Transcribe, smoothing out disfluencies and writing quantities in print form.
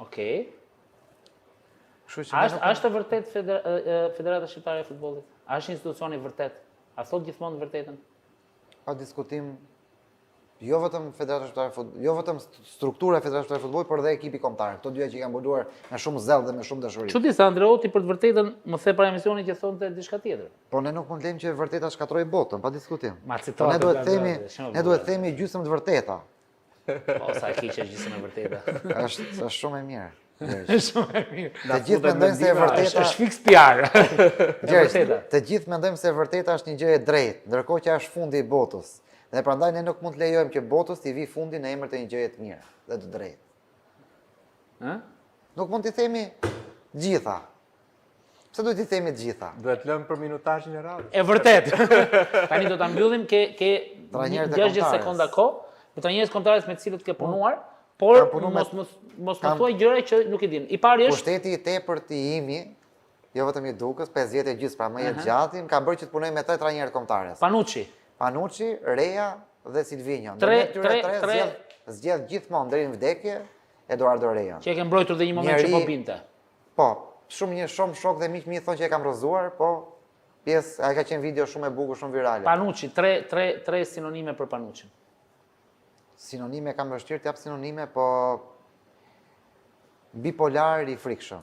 Okej. Kështu që A ne është nuk a është e vërtet Feder- e, e, Federata Shqiptare e Futbollit? A është institucioni vërtet? A thot gjithmonë të vërtetën? pa diskutim jo vetëm Federata Shqiptare e Futbollit, jo vetëm st- struktura e Federatës Shqiptare e Futbollit, por edhe ekipi kombëtar. Këto dyja që i kanë mbuluar me shumë zell dhe me shumë dashuri. Çudi se Andreotti për të vërtetën më the para emisionit që thonte diçka tjetër. Po ne nuk mund të lejmë që e vërteta shkatrojë botën, pa diskutim. Ma Po citohet ne duhet Andreotti, themi, shumë ne e duhet bukur. themi gjysmë të vërteta. Po sa e keqe është gjysmë e vërteta. Është është shumë e mirë. Gjergj. Shumë e mirë. Të gjithë mendojnë se e Është vërteta, është fix PR. E Gjergj, vërteta. të gjithë mendojmë se e vërteta është një gjë e drejtë, ndërkohë që është fundi i botës. Dhe prandaj ne nuk mund të lejojmë që botës t'i vi fundi në emër të një gjëje të mirë dhe të drejtë. Ë? Nuk mund t'i themi gjitha. Pse duhet t'i themi të gjitha? Duhet lëmë për minutazhin e radhës. E vërtet. Tani do ta mbyllim ke ke Trajnerët e 60 kombëtares. sekonda kohë, me trajnerët kombëtares me të cilët ke punuar, por Kam punu me- mos mos mos më kam- thuaj gjëra që nuk i din. I pari është Pushteti i tepërt i imi, jo vetëm i Dukës, 5 vjet e gjysmë, pra më jetë gjatë, më ka bërë që të punoj me tre trajnerë kombëtares. Panucci. Panucci, Reja dhe Silvinjo. Tre- Ndërmjet këtyre tre- tre tre- zgjedh zgjedh gjithmonë deri në vdekje Eduardo Reja. Që e ke mbrojtur dhe një moment që Njeri- po binte. Po, shumë një shumë shok dhe miq mi thonë që e kam rrëzuar, po pjesë, ai ka qenë video shumë e bukur, shumë virale. Panucci, tre tre tre sinonime për Panuccin. Sinonime kam vështirë të jap sinonime, po bipolar i frikshëm.